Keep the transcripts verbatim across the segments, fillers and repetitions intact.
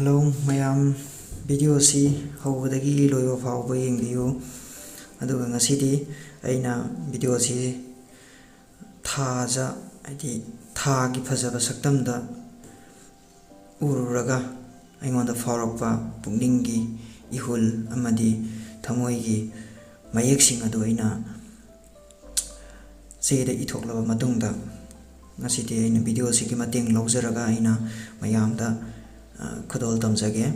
Hello ꯃꯌꯥꯝ, video ꯑꯁꯤ ꯍꯧꯕꯗꯒꯤ ꯂꯣꯏꯕ ꯐꯥꯎꯕ ꯌꯦꯡꯕꯤꯌꯨ꯫ ꯑꯗꯨꯒ ꯉꯁꯤꯗꯤ ꯑꯩꯅ video ꯑꯁꯤ ꯊꯥꯖ, ꯍꯥꯏꯗꯤ ꯊꯥꯒꯤ ꯐꯖꯕ ꯁꯛꯇꯝꯗ ꯎꯔꯨꯔꯒ ꯑꯩꯉꯣꯟꯗ ꯐꯥꯎꯔꯛꯄ ꯄꯨꯛꯅꯤꯡꯒꯤ ꯏꯍꯨꯜ ꯑꯃꯗꯤ ꯊꯃꯣꯏꯒꯤ ꯃꯌꯦꯛꯁꯤꯡ ꯑꯗꯨ ꯑꯩꯅ ꯆꯦꯗ ꯏꯊꯣꯛꯂꯕ ꯃꯇꯨꯡꯗ, ꯉꯁꯤꯗꯤ ꯑꯩꯅ video ꯑꯁꯤꯒꯤ ꯃꯇꯦꯡ ꯂꯧꯖꯔꯒ ꯑꯩꯅ ꯃꯌꯥꯝꯗ, ꯑ, ꯈꯨꯗꯣꯜ ꯇꯝꯖꯒꯦ꯫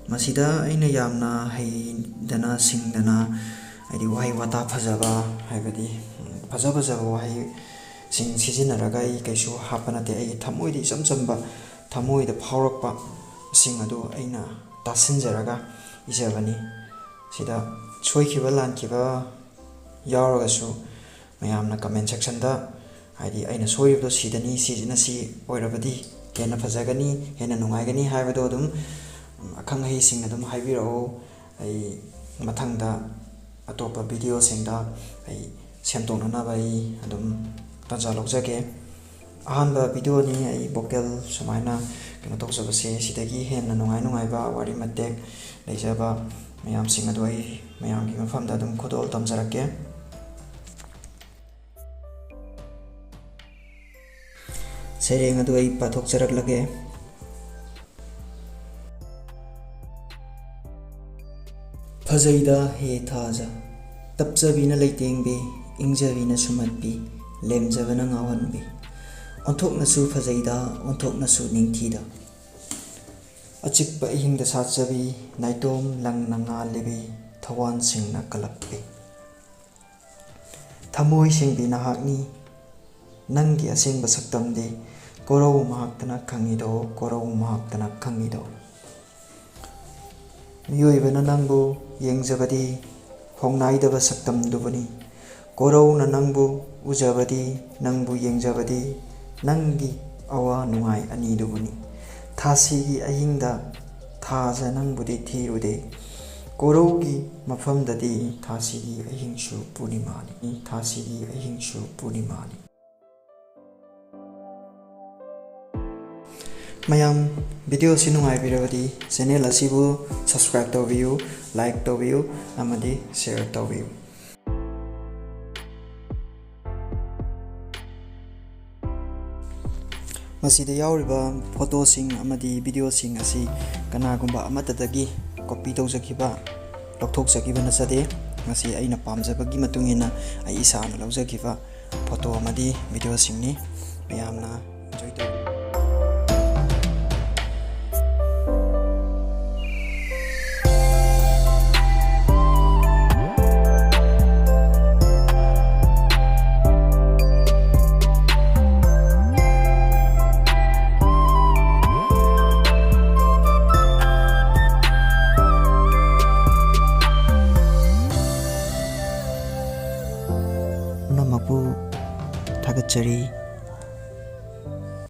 ꯃꯁꯤꯗ ꯑꯩꯅ ꯌꯥꯝꯅ ꯍꯩꯗꯅ ꯁꯤꯡꯗꯅ, ꯍꯥꯏꯗꯤ ꯋꯥꯍꯩ ꯋꯥꯇꯥ ꯐꯖꯕ, ꯍꯥꯏꯕꯗꯤ, ꯎꯝ, ꯐꯖ ꯐꯖꯕ ꯋꯥꯍꯩꯁꯤꯡ ꯁꯤꯖꯤꯟꯅꯔꯒ ꯑꯩ ꯀꯩꯁꯨ ꯍꯥꯞꯄ ꯅꯠꯇꯦ꯫ ꯑꯩꯒꯤ ꯊꯃꯣꯏꯗ ꯏꯆꯝ ꯆꯝꯕ, ꯊꯃꯣꯏꯗ ꯐꯥꯎꯔꯛꯄꯁꯤꯡ ꯑꯗꯨ ꯑꯩꯅ ꯇꯥꯁꯤꯟꯖꯔꯒ ꯏꯖꯕꯅꯤ꯫ ꯁꯤꯗ ꯁꯣꯏꯈꯤꯕ ꯂꯥꯟꯈꯤꯕ ꯌꯥꯎꯔꯒꯁꯨ ꯃꯌꯥꯝꯅ comment sectionꯗ, ꯍꯥꯏꯗꯤ ꯑꯩꯅ ꯁꯣꯏꯔꯤꯕꯗꯣ ꯁꯤꯗꯅꯤ, ꯁꯤꯁꯤꯅ ꯁꯤ ꯑꯣꯏꯔꯕꯗꯤ ꯍꯦꯟꯅ ꯐꯖꯒꯅꯤ, ꯍꯦꯟꯅ ꯅꯨꯡꯉꯥꯏꯒꯅꯤ ꯍꯥꯏꯕꯗꯣ ꯑꯗꯨꯝ ꯑꯈꯪ ꯑꯍꯩꯁꯤꯡꯅ ꯑꯗꯨꯝ ꯍꯥꯏꯕꯤꯔꯛꯑꯣ꯫ ꯑꯩ ꯃꯊꯪꯗ ꯑꯇꯣꯞꯄ videoꯁꯤꯡꯗ ꯑꯩ ꯁꯦꯝꯗꯣꯛꯅꯅꯕ ꯑꯩ ꯑꯗꯨꯝ ꯇꯥꯟꯖꯥ ꯂꯧꯖꯒꯦ꯫ ꯑꯍꯥꯟꯕ videoꯅꯤ ꯑꯩ vocal ꯁꯨꯃꯥꯏꯅ ꯀꯩꯅꯣ ꯇꯧꯖꯕꯁꯦ꯫ ꯁꯤꯗꯒꯤ ꯍꯦꯟꯅ ꯅꯨꯡꯉꯥꯏ ꯅꯨꯡꯉꯥꯏꯕ ꯋꯥꯔꯤ ꯃꯇꯦꯛ ꯂꯩꯖꯕ ꯃꯌꯥꯝꯁꯤꯡ ꯑꯗꯨ ꯑꯩ ꯃꯌꯥꯝꯒꯤ ꯃꯐꯝꯗ ꯑꯗꯨꯝ ꯈꯨꯗꯣꯜ ꯇꯝꯖꯔꯛꯀꯦ꯫ ꯁꯩꯔꯦꯡ ꯑꯗꯨ ꯑꯩ ꯄꯥꯊꯣꯛꯆꯔꯛꯂꯒꯦ꯫ ꯐꯖꯩꯗ ꯍꯦ ꯊꯥꯖ, ꯇꯞꯆꯕꯤꯅ ꯂꯩꯇꯦꯡꯕꯤ, ꯏꯪꯖꯕꯤꯅ ꯁꯨꯝꯍꯠꯄꯤ, ꯂꯦꯝꯖꯕꯅ ꯉꯥꯎꯍꯟꯕꯤ꯫ ꯑꯣꯟꯊꯣꯛꯅꯁꯨ ꯐꯖꯩꯗ, ꯑꯣꯟꯊꯣꯛꯅꯁꯨ ꯅꯤꯡꯊꯤꯗ꯫ ꯑꯆꯤꯛꯄ ꯑꯍꯤꯡꯗ ꯁꯥꯠꯆꯕꯤ, ꯅꯥꯏꯇꯣꯝ ꯂꯪꯅ ꯉꯥꯜꯂꯤꯕꯤ, ꯊꯋꯥꯟꯁꯤꯡꯅ ꯀꯜꯂꯛꯄꯤ꯫ ꯊꯃꯣꯏ ꯁꯦꯡꯕꯤ ꯅꯍꯥꯛꯅꯤ, ꯅꯪꯒꯤ ꯑꯁꯦꯡꯕ ꯁꯛꯇꯝꯗꯤ꯫ ꯀꯣꯔꯧ ꯃꯍꯥꯛꯇꯅ ꯈꯪꯉꯤꯗꯣ, ꯀꯣꯔꯧ ꯃꯍꯥꯛꯇꯅ ꯈꯪꯉꯤꯗꯣ꯫ ꯃꯤꯑꯣꯏꯕꯅ ꯅꯪꯕꯨ ꯌꯦꯡꯖꯕꯗꯤ ꯍꯣꯡꯅꯥꯏꯗꯕ ꯁꯛꯇꯝꯗꯨꯕꯨꯅꯤ꯫ ꯀꯣꯔꯧꯅ ꯅꯪꯕꯨ ꯎꯖꯕꯗꯤ, ꯅꯪꯕꯨ ꯌꯦꯡꯖꯕꯗꯤ ꯅꯪꯒꯤ ꯑꯋꯥ ꯅꯨꯡꯉꯥꯏ ꯑꯅꯤꯗꯨꯕꯨꯅꯤ꯫ ꯊꯥꯁꯤꯒꯤ ꯑꯍꯤꯡꯗ ꯊꯥꯖ ꯅꯪꯕꯨꯗꯤ ꯊꯤꯔꯨꯗꯦ꯫ ꯀꯣꯔꯧꯒꯤ ꯃꯐꯝꯗꯗꯤ ꯊꯥꯁꯤꯒꯤ ꯑꯍꯤꯡꯁꯨ ꯄꯨꯔꯅꯤꯃꯥꯅꯤ, ꯊꯥꯁꯤꯒꯤ ꯑꯍꯤꯡꯁꯨ ꯄꯨꯔꯅꯤꯃꯥꯅꯤ꯫ ꯃꯌꯥꯝ, video ꯑꯁꯤ ꯅꯨꯡꯉꯥꯏꯕꯤꯔꯕꯗꯤ channel ꯑꯁꯤꯕꯨ subscribe ꯇꯧꯕꯤꯌꯨ, like ꯇꯧꯕꯤꯌꯨ ꯑꯃꯗꯤ share ꯇꯧꯕꯤꯌꯨ꯫ ꯃꯁꯤꯗ ꯌꯥꯎꯔꯤꯕ photoꯁꯤꯡ ꯑꯃꯗꯤ videoꯁꯤꯡ ꯑꯁꯤ ꯀꯅꯥꯒꯨꯝꯕ ꯑꯃꯠꯇꯗꯒꯤ copy ꯇꯧꯖꯈꯤꯕ, ꯂꯧꯊꯣꯛꯆꯈꯤꯕ ꯅꯠꯆꯗꯦ꯫ ꯃꯁꯤ ꯑꯩꯅ ꯄꯥꯝꯖꯕꯒꯤ ꯃꯇꯨꯡ ꯏꯟꯅ ꯑꯩ ꯏꯁꯥꯅ ꯂꯧꯖꯈꯤꯕ photo ꯑꯃꯗꯤ videoꯁꯤꯡꯅꯤ꯫ ꯃꯌꯥꯝꯅ enjoy ꯇꯧꯕꯤꯌꯨ꯫ ꯄꯨꯝꯅꯃꯛꯄꯨ ꯊꯥꯒꯠꯆꯔꯤ꯫